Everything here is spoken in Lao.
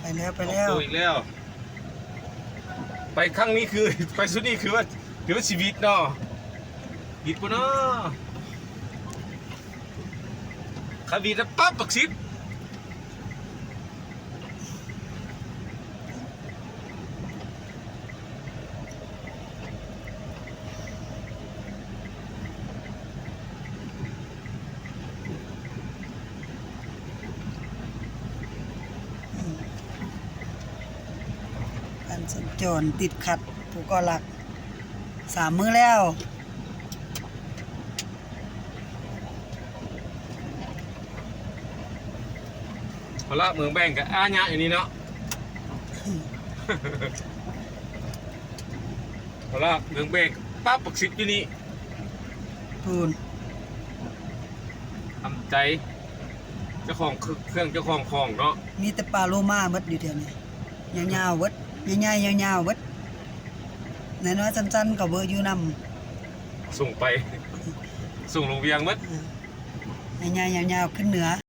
ໄປແລ້ວ ໄປແລ້ວ ອອກໂຕອີກແລ້ວ. ໄປຄັ້ງນີ້ຄື ໄປຊຸດນີ້ຄືວ່າ ຖືວ່າຊິຫວິດເນາະ ຫວິດບໍ່ເນາະ? ຄັນຫວິດແລ້ວປັບບັກສິດ. ການສັນຈອນຕິດຂັດ ຜູ້ກໍ່ລັກ ສາມມື້ແລ້ວ. ເພາະລະເມືອງແບງກະອາຍະຢູ່ນີ້ເນາະ ເພາະລະເມືອງແບງປັບບັກສິດຢູ່ນີ້ ພຸ້ນ ທຳໃຈ ເຈົ້າຂອງເຄື່ອງ ເຈົ້າຂອງຂອງເນາະ. ມີແຕ່ປາໂລມາໝົດຢູ່ແຖວນີ້ ຍາວໆເບິດ ໃຫຍ່ໆຍາວໆເບິດ ນ້ອຍໆສັ້ນໆກະເບີຢູ່ນຳ ສົ່ງໄປ ສົ່ງລົງວຽງໝົດ ໃຫຍ່ໆຍາວໆຂຶ້ນເໜືອ.